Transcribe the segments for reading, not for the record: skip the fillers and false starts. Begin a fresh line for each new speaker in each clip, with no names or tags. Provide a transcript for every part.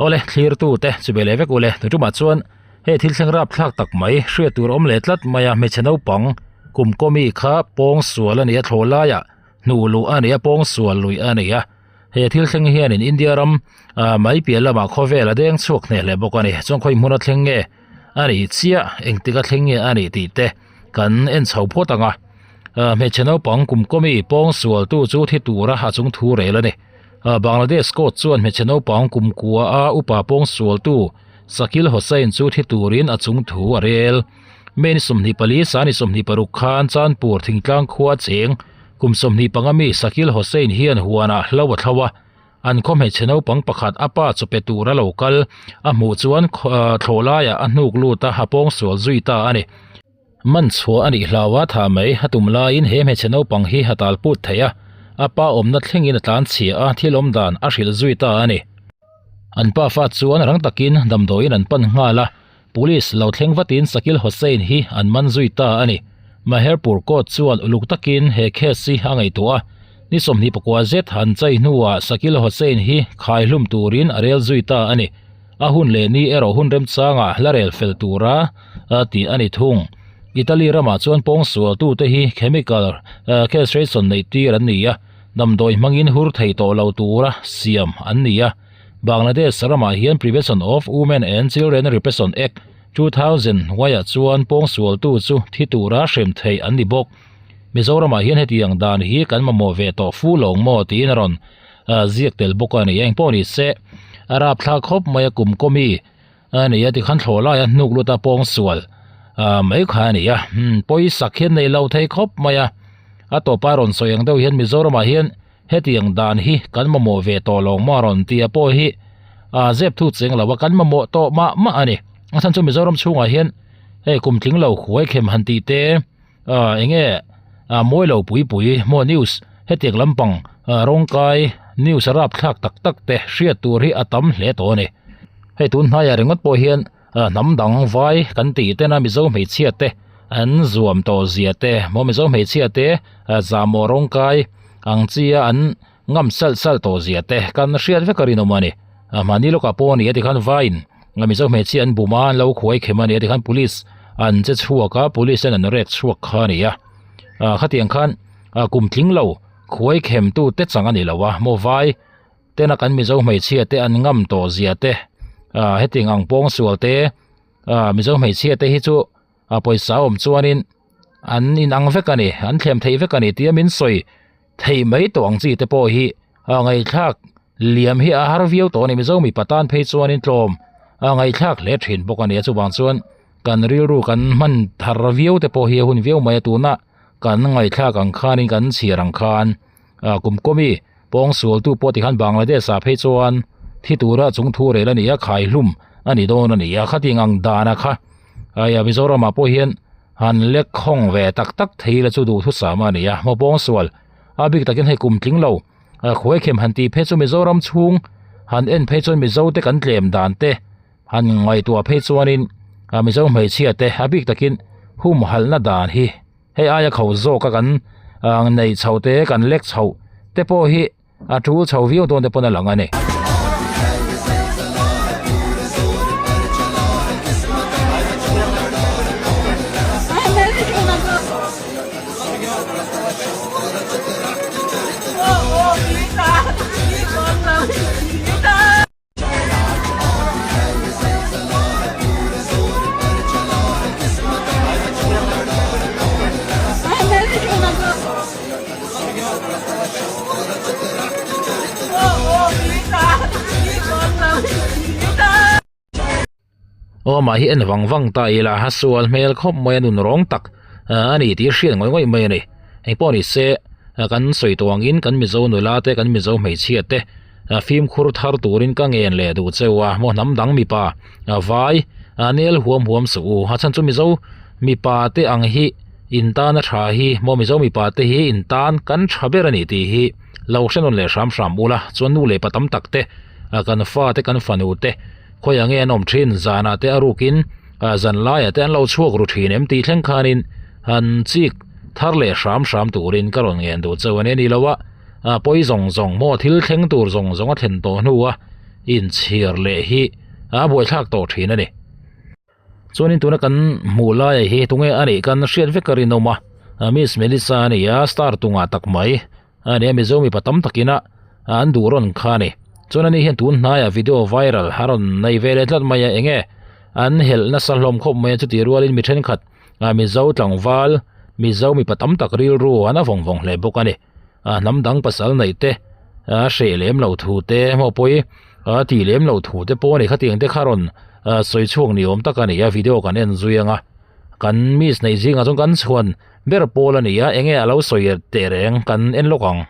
Awle, thlirtute chu be leh vek ule, tu tumah chuan hei thil thleng rap thlak tak mai hriat tur awm leh tlat mai a, hmeichhe naupang kum kawmi kha pawng sual a ni a, thlawh laiah hnuh luh a ni a, pawng sual lui a ni a, he thil thleng hianin India ram ah mai piah lamah khawvel a deng chhuak hneh hle bawk a ni, chuan khawi hmuna thleng nge a nih chiah engtik a thleng nge a nih tih te kan en chho phawt ang a, ah hmeichhe naupang kum kawmi pawng sual tu chu thi tura a chung thu rel a ni. Bangladesh court chuan hmeichhe naupang kum kua a upa pawngsualtu Shakil Hossain chu thi turin a chung thu a rel. May ni 24 sani 26 khan Chandpur thingtlang khua cheng kum 25 mi Shakil Hossain hian huanah hlo a thlo a, an khaw hmeichhe naupang pakhat a pa chaw pe tura lo kal a hmuh chuan thlawh laiah a hnuk lut a, a pawngsual zui ta a ni. Man chhuah a nih hlau a tha mai, a tum laiin he hmeichhe naupang hi a tal put thei a, a pa awmna thlengin a tlan chhia a, thil awm dan a hrilh zui ta a ni. An pa fa chuan rang takin damdawiin an pan nghal a, police lo thleng vatin Shakil Hossain hi an man zui ta a ni. Maherpur court chuan uluk takin he case hi a ngaihtuah a, ni 24 zet han chai hnuah Shakil Hossain hi khaihlum turin a rel zui ta a ni. A hun leh ni erawh hun remchangah la rel fel tura tih a ni thung. Italy ramah chuan pawngsualtute hi chemical castration neih tir an ni a, damdawi hmangin hur thei tawh lo tura siam an ni a. Bangladesh ramah hian Prevention of Women and Children Repression Act, 2000 hnuaiah chuan pawngsualtu chu thi tura hrem theih an ni bawk. Mizoramah hian hetiang dan hi kan mamawh ve tawh fu lo maw tiin a rawn ziak tel bawk a ni. Engpawh ni se, a rapthlak khawp mai a kum kawmi a ni a tikhan thlawh laia hnuk lut a pawng sual mai kha a ni a. Pawisak hian nei lo thei khawp mai a, a tawpa rawn sawi ang deuh hian Mizoramah hian hetiang dan hi kan mamawh ve tawh lo maw a rawn ti a pawh hi zep thu cheng lo a kan mamawh tawh mah mah a ni. A chhan chu Mizoram chhungah hian hei kum tling lo khuai khem han tih te, Eng nge mawi lo pui pui maw news hetiang lampang rawngkai news a rapthlak tak tak te hriat tur hi a tam hle tawh a ni. Hei tun hnaiah ringawt pawh hian hnam dang vai kan tih tena Mizo hmeichhia te an zuam tawh zia te maw Mizo hmeichhia te zahmawh rawngkai ang chi a an ngam salh salh tawh zia te kan hriat vek a rinawm a ni. Mahni lawkah pawh a ni a tikhan vaiin Mizo hmeichhia an bum a, an lo khuai khem a ni a tikhan police an che chhuak a, police hian an rek chhuak kha a ni a. Khatiang khan kum tling lo khuai khem tu te chang a ni lo a, maw vai tena kan Mizo hmeichhia te an ngam tawh zia te hetiang ang pawngsual te Mizo hmeichhia te hi chu a pawisa awm chuanin an inang vek a ni, an thlem theih vek a ni tia min sawi theih mai tawh ang chi te pawh hi a ngaihthlak liam hi a har viau tawh a ni. Mizo mipa tan phei chuanin tlawm a ngaihthlak hle thin bawk a ni a, chuvang chuan kan rilru kan hman thar viau te pawh hi a hun viau mai a, tuna kan ngaihthlak ang khanin kan chhiar ang khan kum kawmi pawngsualtu pawh tikhan Bangladesh ah phei chuan thi tura chung thu rel a ni a, khaihlum a ni dawn a ni a, khatiang ang dana kha Aia Mizoramah pawh hian han lek khawng ve tak tak thei ila chu duhthusam a ni a, maw pawngsual a bik takin hei kum tling lo khuai khem han tih phei chu Mizoram chhung han en phei chuan Mizo te kan tlem dan te han ngaihtuah phei chuanin Mizo hmeichhia te a bik takin humhalhna dan hi hei aia kho zawka kan neih chho te kan lek chho te pawh hi A tul chho viau dawn te pawn a lang a ni. Aw mah hi en vang vang ta ila a sual hmel khawp mai a nun rawng tak a ni tih hriat ngawih ngawih mai a ni. Engpawh ni se kan sawi tawh angin kan Mizo nula te kan Mizo hmeichhia te fimkhur thar turin ka ngen leh duh cheu a maw hnam dang mipa vai nel huam huam suh u a chhan chu Mizo mipa te ang hi In tan a tha hi maw Mizo mipa te hi in tan kan tha ber a ni tih hi lo hre nawn leh hram hram ula chuan nu leh pa tam tak te kan fa te kan fanu te khawiah nge an awm thin zanah te a rukin zan laiah te an lo chhuak ru thin em tih thleng khanin han chik thar leh hram hram turin ka rawn ngen duh cheu a ni a ni lo a pawi zawng zawng maw thil thleng tur zawng zawng a thlen tawh hnu a. inchhir leh hi a buaithlak tawh thin a ni. Chuanin tuna kan hmuh laia hi tunge a nih kan hriat vek a rinawm a, Miss Melissa a ni a, star tungah tak mai a ni a, Mizo mipa tam takina an duh rawn kha a ni. Chuan ani hian tun hnaiah video viral a rawn nei ve leh tlat mai a, enge an helh nasa hlawm khawp mai a, chutih rualin mi thenkhat Mizo tlangval, Mizo mipa tam tak rilru an a vawng vawng hle bawk a ni. Hnam dang pasal neih te a hreh lem lo thu te emaw pawi a tih lem lo thu te pawh a ni khatiang te kha rawn sawi chhuak ni awm tak a ni a video kan en zui ang a kan miss neih zingah chuan kan chhuan ber pawl a ni a enge a lo sawi teh reng kan en lawk ang.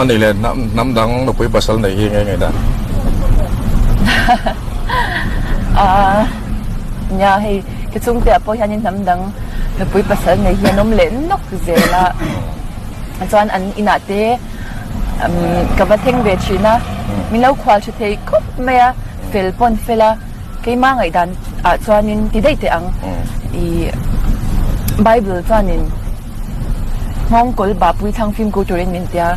A nih leh hnam dang nupui pasal nei hi nge ngei dan?
Aaa nia hei ka chhungte ah pawh hianin hnam dang nupui pasal nei hi an awm leh nawk zel a chuan an inah te ka va thleng ve thin a min lo khual tha thei khawp mai a fel pawn fel a keimah ngaihdan ah chuanin ti daih teh ang ih bible chuanin Nghawngkawl Bapui thlang fimkhur turin min ti a,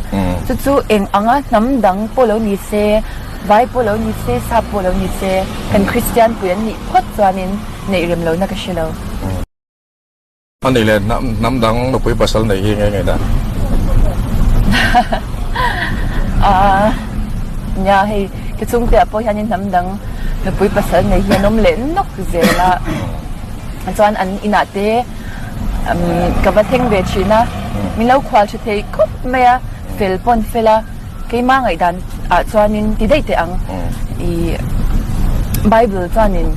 chu chu eng anga hnam dang pawh lo ni se, vai pawh lo ni se, sap pawh lo ni se, kan Kristian pui an nih phawt chuanin neih rem lohna ka hre lo.
A nih leh hnam dang nupui pasal neih hi nge ngei dan?
Aaa nia hei ka chhungte ah pawh hianin hnam dang nupui pasal nei hi an awm leh nawk zel a, chuan an inah te Ka va thleng ve thin a, min lo khual tha thei khawp mai a, fel pawn fel a, keimah ngaihdan ah chuanin ti daih teh ang, ih Bible chuanin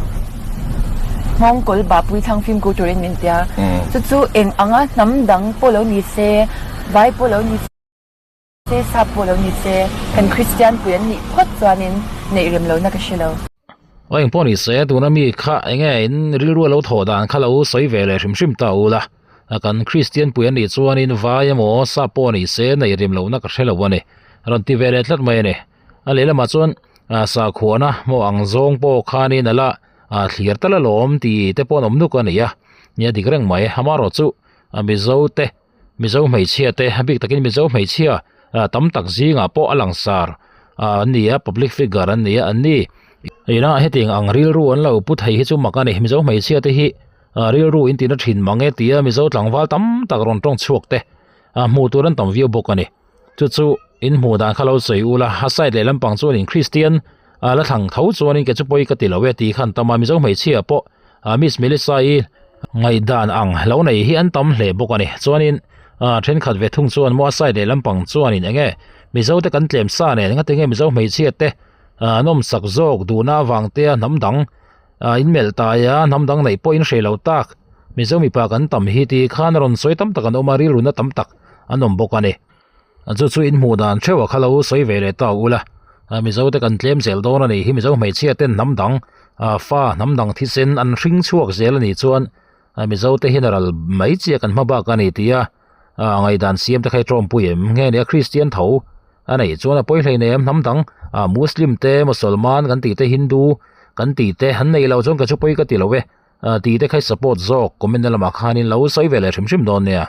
nghawngkawl Bapui thlang fimkhur turin min ti a, chu chu eng anga hnam dang pawh lo ni se, vai pawh lo ni se, sap pawh lo ni se, kan Kristian pui an nih phawt chuanin neih rem lohna ka hre lo.
Aw engpawh ni se, tuna mi kha enge in rilru a lo thawh dan kha lo sawi ve leh hrim hrim ta u la, kan Kristian pui an nih chuanin vai emaw sap pawh ni se neih rem lohna ka hre lo a ni, rawn ti ve leh tlat mai a ni. A lehlamah chuan sakhuana maw ang zawng pawh khanin a la thlir tal alawm tih te pawh an awm nuk a ni a, nia dik reng mai, amaherawhchu Mizo te Mizo hmeichhia te, a bik takin Mizo hmeichhia tam tak zingah pawh a langsar an ni a, public figure an ni a, an ni. Ina hetiang ang rilru an lo pu thei hi chu mak a ni. Mizo hmeichhia te hi rilru in tina thin mang e tia Mizo tlangval tam tak rawn tawng chhuak te hmuh tur an tam viau bawk a ni. Chu chu in hmuh dan kha lo sawi ula, a side leh lampang chuan in Kristian la thlang tho chuanin ke chu pawi ka ti lo e tih khan tam a, Mizo hmeichhia pawh Miss Melissa-i ngaihdan ang lo nei hi an tam hle bawk a ni. Chuanin thenkhat ve thung chuan maw a side leh lampang chuanin eng nge Mizo te kan tlem sa nen engati nge Mizo hmeichhia te an awm sak zawk duhna avang te a hnam dang in melh tai a hnam dang neih pawh in hreh lo tak Mizo mipa kan tam hi tih khan a rawn sawi tam tak an awm a rilruna tam tak an awm bawk a ni. Chu chu in hmuh dan theuh a kha lo sawi ve leh ta ula Mizo te kan tlem zel dawn a nih hi Mizo hmeichhia ten hnam dang fa hnam dang thisen an hring chhuak zel a nih chuan Mizo te hian a ral mai chiah kan hma bak a ni tih a ngaihdan siam te kha i tawmpui em nge ni a Kristian tho a neih chuan a pawi hleinem hnam dang Muslim te Mosolman kan tih te Hindu kan tih te an neih loh chuan ka chu pawi ka ti lo e tih te kha i support zawk comment na lamah khanin lo sawi ve leh hrim hrim dawn nia.